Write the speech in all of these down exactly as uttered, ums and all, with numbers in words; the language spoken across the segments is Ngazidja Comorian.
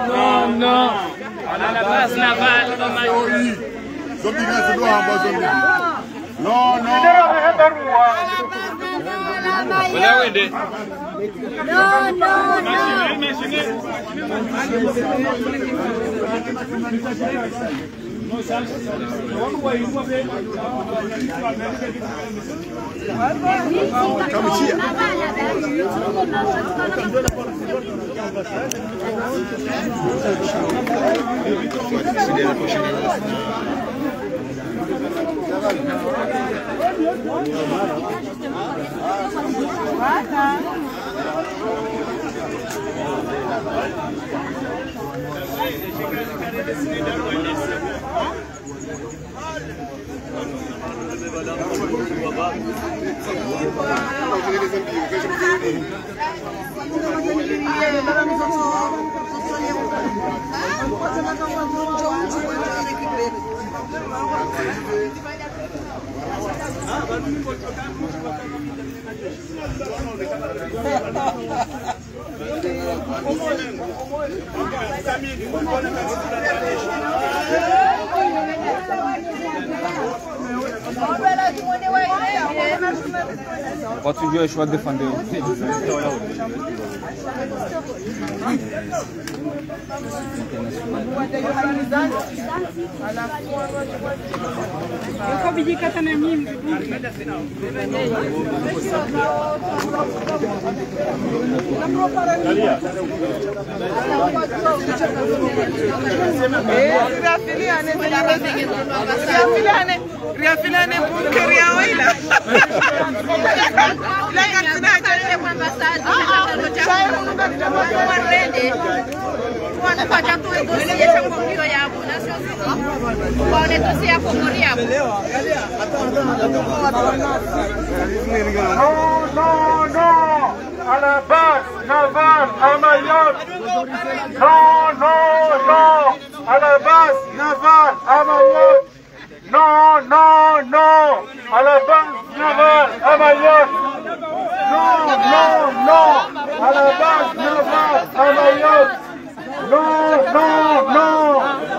Non, non. À la base navale, dans ma... Zombie, non, c'est droit en bas, zombie. Non, non. Voilà, oui, des... Non, non, non. Continuez, je vais défendre. Riafilane bunker ya wela. Non, non, non, à la base navale à Mayotte. Non, non, non, à la base navale à Mayotte. Non, non, non, à la base navale à Mayotte. Non, non, non, à la base navale à Mayotte. Non, non, non,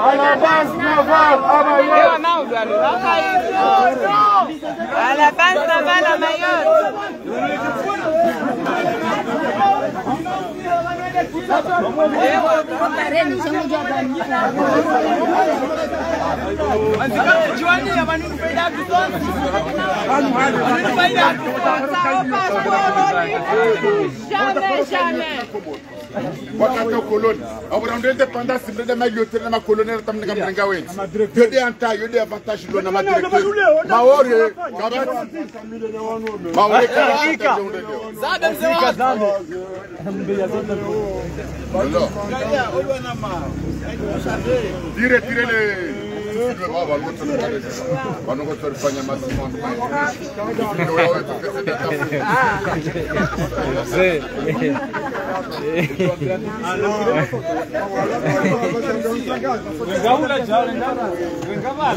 à la base navale à Mayotte. À la base navale à Mayotte. Jamais, jamais. Wakati wa koloni. Apvo ndo indépendance, mrende ma lieutenant na ma colonel tamnika mrenga wendji. Yo nde anta, yo nde avantage lo na ma directeur. Maore, kabati. Maore, kabati. Zabe mze wa... Zabe. Tire, tire le. Pvanu ngotsorifanya massivement. Mze.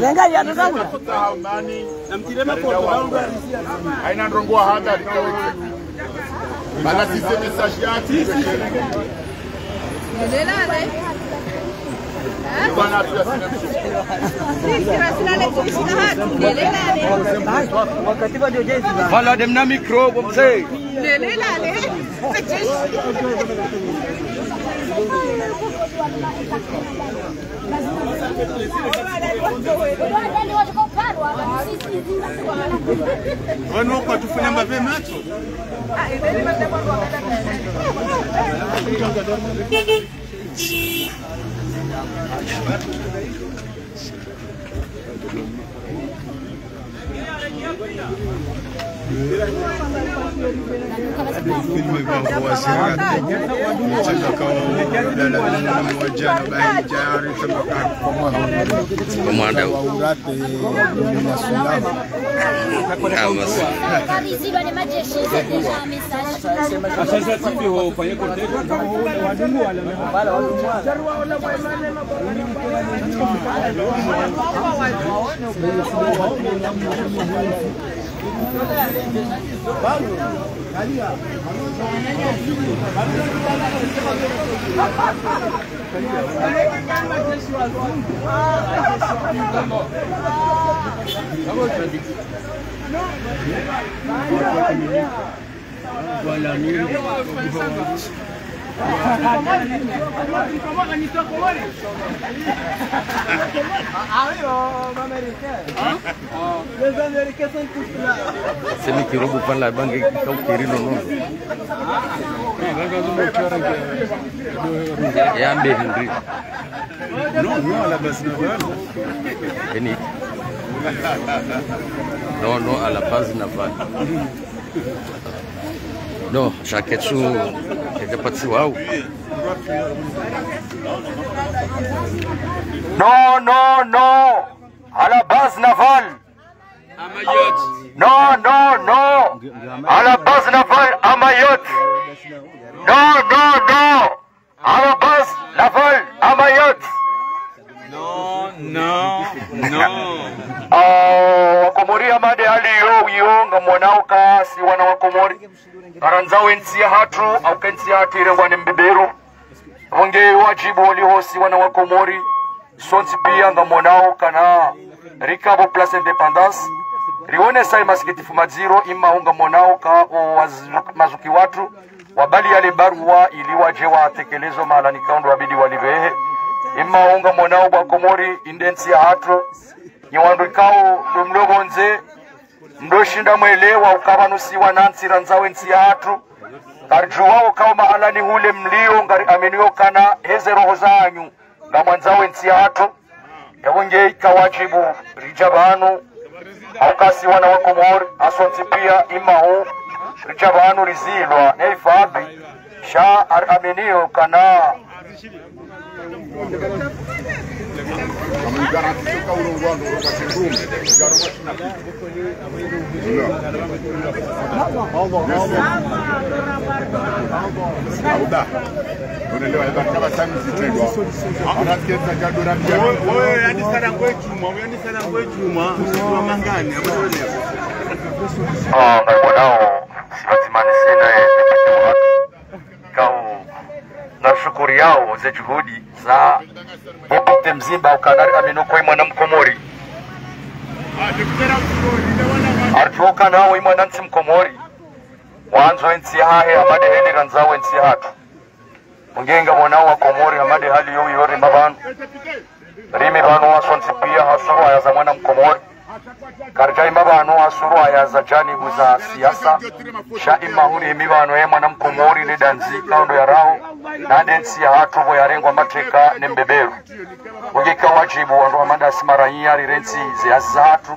Renga ya, renga. Haina ndrongo hata. Bana, si ce message ya ati. Voilà, dem na micro, bon, c'est... Pvanu kwa tufuna mbapvi matso. Komanda. Ah, mas... Ah oui, euh, Américain. Hein? Les Américains sont tous là. Semi kirobo pala bange kau kiri no no. Yambe Henry. Non, non, à la base navale. Eni. Non, non, à la base navale. Non, jaquette sous, jaquette pas de waouh. Non, non, non. À la base navale. Non, non, non. À la base navale à Mayotte. Non, non, non. À la base navale à Mayotte. Non, non, non. Ah, Wakomori, hama nde hali yo, yo, ngamwonao ka si wana Wakomori. Ngarandzao entsi yahatru, hauka entsi yahatru irengwa ne mbeberu. Pvonge wajibu waliho si wana Wakomori. Sontsi pia ngamwonao kana rika pvo Place Indépendance. Rionesa emasikitifu madziro, ima ngamwonao ka o wazu-, mazuki watru wabali yale barua ili waje watekelezo mahala nikao ndo wabidi walipvehe. Ima ngamwonao bo Wakomori, inde ntsi yahatru. Nyi wandru ikao ndo mlo pvondze, mdo shinda mwelewa uka pvanu si wanantsi randzao entsi yahatru. Karidjuwao ka o mahala ni hule mlio, ngariaminio kana heze roho zanyu ngamwandzao entsi yahatru. Yapvo nge ika wajibu ridja pvanu, hauka si wana Wakomori, hasontsi pia, ima hu ridja pvanu rizilwa ne hifadhwi, sha ariaminio kana Ah, ngamwonao, si pvadzima ni sina ye député wahatru. Kao, ngarishukuriao ze juhudi za député Mzimba, ukana riaminio ka i mwana Mkomori. Aridjuwa ukana i mwanantsi Mkomori. Wandzo entsi yahahe, hama nde heli randzao entsi yahatru. Pvonge ngamwonao Wakomori, hama nde hali yo, yo rima pvanu. Rimi pvanu hasontsi pia ha surwaya za mwana Mkomori. Karidja ima pvanu ha surwaya za janibu za siasa. Sha ima hu rimi pvanu ye mwana Mkomori le dandzi ikao ndo yarao, na nde ntsi yahatru pvo yarengwa mateka ne mbeberu. Pvonge ika wajibu wandru hama ndasi maraiya rirentsi ze hazi zahatru.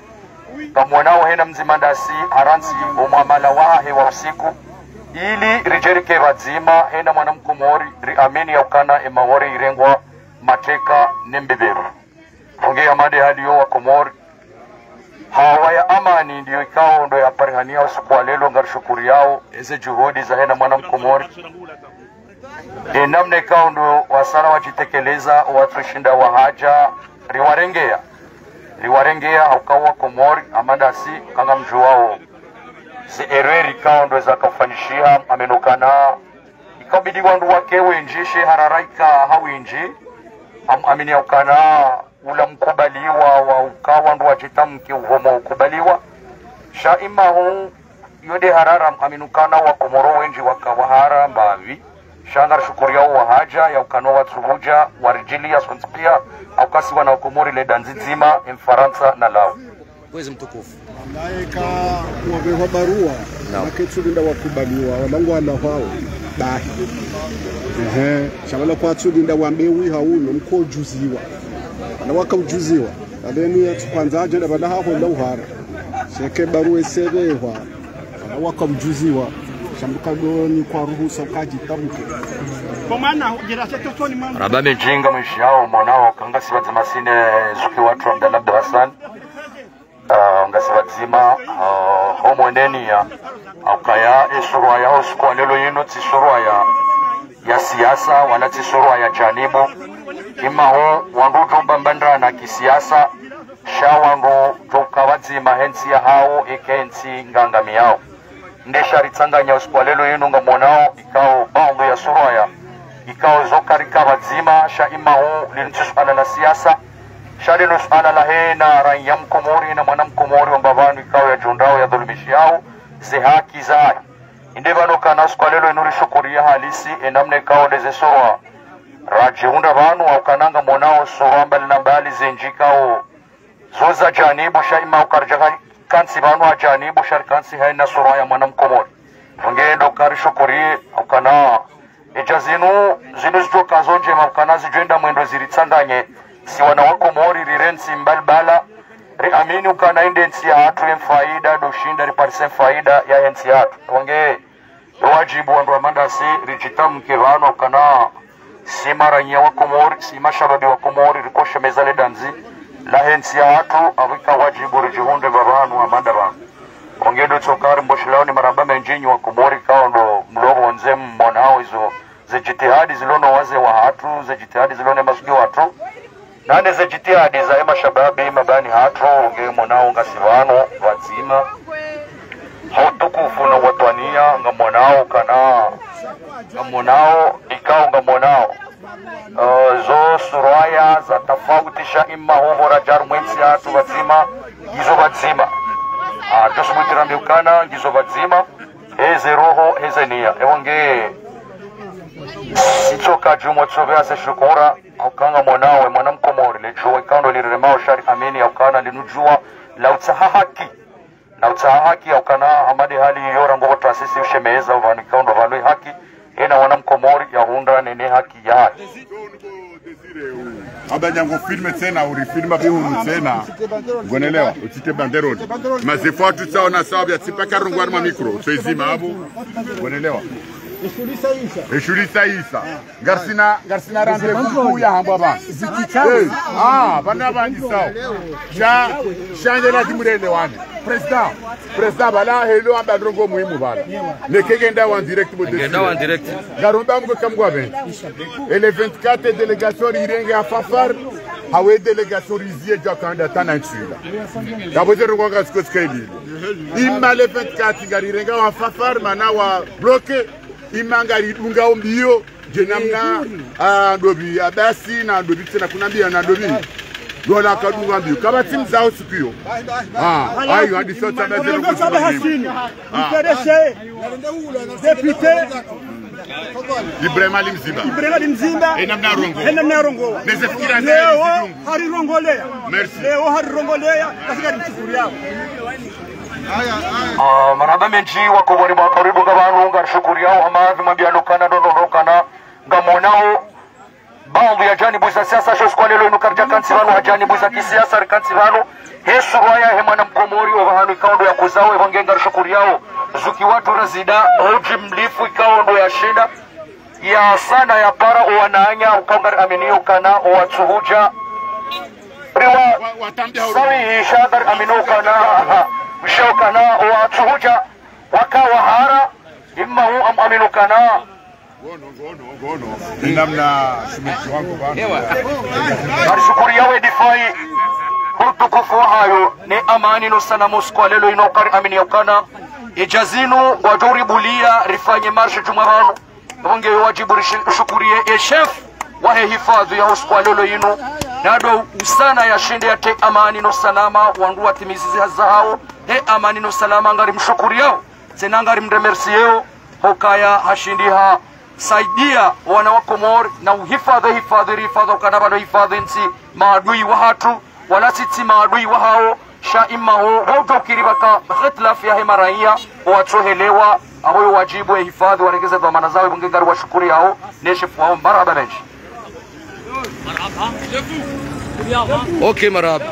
Ngamwonao hena mdzima ndasi harantsi o mwamala wahahe wa usiku, ili ridje rike pvadzima hena mwana Mkomori, riamini ya ukana e Maore irengwa mateka ne mbeberu. Pvonge hama nde hali yo Wakomori. Hawa ya amani ndiyo ikao ndo yaparihania usiku wa leo, ngarishukuriao eze juhudi za hena mwana Mkomori. E namna ikao ndo wasala wajitekeleza, watsushinda wahadja, riwarengeya. Riwarengeya, hauka Wakomori, hama ndasi, ka ngamdjuwao ze erreur ikao ndo zakaufanyishiha, aminio ukana ikaubidi wandru wake wendji, she harara ika ha wendji, am-, amini ya ukana ula mkubaliwa wa uka wandru wajitamke uhomo ukubaliwa. Sha ima hu, yo nde harara, amini ukana Wakomori wendji waka wahara mbapvi. Sha ngarishukuriao wahadja, ya ukana watsupvudja, waridjiliya sontsi pia, hauka si wana Wakomori le dandzi dzima, e Mfarantsa na lao. Mwezi mtukufu. Malaika wapvehwa barua, naam, waketsulinda wakubaliwa, wala ngwalahwao, bahi. Ehe, sha wala kwatsulinda wambe wi hauno, mkojuziwa. Wala wakaujuziwa, wale ni yatsupvandza ajenda wala haho la uhara. Sheke barua isepvehwa, wala wakaujuziwa. Sha mbuka doni kwa ruhusa ukajitamke. Marahaba mendji ngamwishiao, mwonao ka ngasi pvadzima si ne zuki watru Abdallah Abdou Hassan. Ah, ngasi pvadzima, ah, ho mwenenia, haukaya e surwaya ho usiku wa leo yinu tsi surwaya ya siasa, wala tsi surwaya janibu. Ima hu wandru udjo mbambandana kisiasa, sha wandru djo uka pvadzima he ntsi yahawo, eka ye ntsi ngangamiyao. Nde sha ritsanganya usiku wa leo yinu ngamonao, ikao baadhwi ya suraya, ikao zo karika pvadzima, sha imahu, linu tsi suala la siasa, sha linu suala lahe na raiya mkomori na mwana mkomori wa mbapvanu ikao yadjundrao yadhulumishiyao ze haki zahe. Inde pvanu ukana usiku wa leo yinu rishukuriya halisi, e namna ikao ndeze surwa radjihundra pvanu, au ukana ngamonao surwa mbali na mbali zindji ikao zo za janibu, sha imahu karidja ka-, kantsi pvanu ha janibu, sha rikantsi haina surwa ya mwana mkomori. Pvwange ndo karishukuriye, au ukana edja zinu, zinu zidjoka zo ndjema, au ukana zidjwenda mwendo ziritsanganye, si wana wa Komori rirentsi mbali bala, riamini ukana inde ntsi yahatru ye mfaida, ndo shinda riparise mfaida yahe ntsi yahatru. Pvwange, yo wadjibu wandru wa mandasi, ridjitamke pvanu ukana si maraiya wa Komori, si mashababi wa Komori, rikoshe meza le dandzi lahe ntsi yahatru, apvo ika wadjibu ridjihundre pvapvanu amanda pvanu. Pvwange ndo tsoka rimboshilao ni marahaba mendji nyi wa Komori, ikao ndo mlo pvondze mmonao izo ze jitihadi zilo no wazee wahatru, ze jitihadi zilo ne masuki wahatru. Nane ze jitihadi zahe mashababi mabani hatru, nge monao ngasi pvanu pvadzima. Ha utukufu na watwaniya, ngamonao ukana, ngamonao, ikao ngamonao, eh, zo suraya za tafauti sha imahu pvo radja harumwa entsi yahatru pvadzima, ngizo pvadzima. Ah, ndo subuti rambe ukana, ngizo pvadzima, heze roho, heze niya. Ewa nge, sitsoka djumwa tsopve haze shukura, au ukana ngamonao, e mwana mkomori, le djuwa ikao ndo liriremao sha riamini, au ukana linu djuwa la utsaha haki. Na utsaha haki, au ukana hama nde hali iyo rangu pvo tasisi ushemeza, pvanu ikao ndo pvanu haki, ena mwana mkomori yahundra nene haki yahe. Aba nyango filme tsena, uri filma bihunu tsena. Ngonelewa, utsite banderole. Mazefu atru tsaona sawa bia tsipa karungwa harumwa mikro, tso izima apvo. Ngonelewa. Eshulisa isa. Ngarisina, ngarisina rendez-vous ya hambwa pvanu. Eh, ah, pvanu pvanu sawa. Sha, sha nge lazimu relewane. Président, président, pvala helo amba ndrongo muhimu pvala. Neke ngenda wa direct bo. Ngenda wa direct. Ngaromba Mngu eka Mngu apvendze. E le vingt-quatre délégation rirenge ha Fafar, hawu délégation rizie dja kanda tana ntsila. Yapvo ze ndrongo ngaziko zikailile. Ima le vingt-quatre ngarirenga ha Fafar, mana wa bloqué, ima ngaridunga o mbio, dje namna, ah, ndopvi, ah, basi, na ndopvi tsena kuna mbia na ndopvi. Lola kadunga mbio. Kapvatsi mzao siku iyo. Ah, ayo, hadi sota baze. Ndrongo saba hasini. Ah. Mfereshe. Député. Ibrahim Ali Mzimba. Ibrahim Ali Mzimba. Ena mna rongo. Ena mna rongo. Neze fikira. Leo, zidungu. Harirongoleya. Merci. Leo harirongoleya. Kasi ngarimshukuriyao. Ah, marahaba mendji wa Komori mwa karibu ngapvanu, ngarishukuriyao, hama pvi mwambiano ukana, ndo, ndo, ndo, ukana, ngamonao, baadhwi ya janibu za siasa, sho usiku wa leo inu karidja kantsi pvanu ha janibu za kisiasa, rikantsi pvanu he surwa yahe mwana mkomori, opvahanu ikao ndo yakozao, epvo nge ngarishukuriyao. Zuki watru razida, udji mlifu ikao ndo yashinda, ya sana ya para owananya, ukao ngariamini ukana, owatsuhudja. Riwa, sawi isha ngariamini ukana, mshe ukana, owatsuhudja, waka wahara, imahu am amini ukana, Ngono, ngono, ngono. Inamna shimeji wangu pvanu. Ewa. Ngarishukuriyawo edifai, utukufu wahayo, ne amani no salama usiku wa leo inu kari amini ya ukana. Edja zinu, wadjo ribuliya, rifanye marche djumwa pvanu. Nonge yo wadjibu rishi-, rishukuriye, e chef, wahe hifadhwi ya usiku wa leo inu. Nado usana yashinde yatre amani no salama, wandru watimizi ze hazi zahawo, he amani no salama, ngarimshukuriyawo. Tsena ngarimremerciyewo, hukaya hashindi hasaidiya wana wa Komori, na uhifadhwi, hifadhwi, rihifadhwi, ukana pvalo hifadhwi ntsi maadui wahatru, wala si tsi maadui wahawo, sha imaho, hudjo kiri pvaka, khitilafu yahe maraiya, owatsohelewa, apvo yo wadjibu, e hifadhwi, waregeze dhwamana zawo, epvo nge ngariwashukuriyawo, ne shefu wawo, marahaba mendji. Ok, marahaba.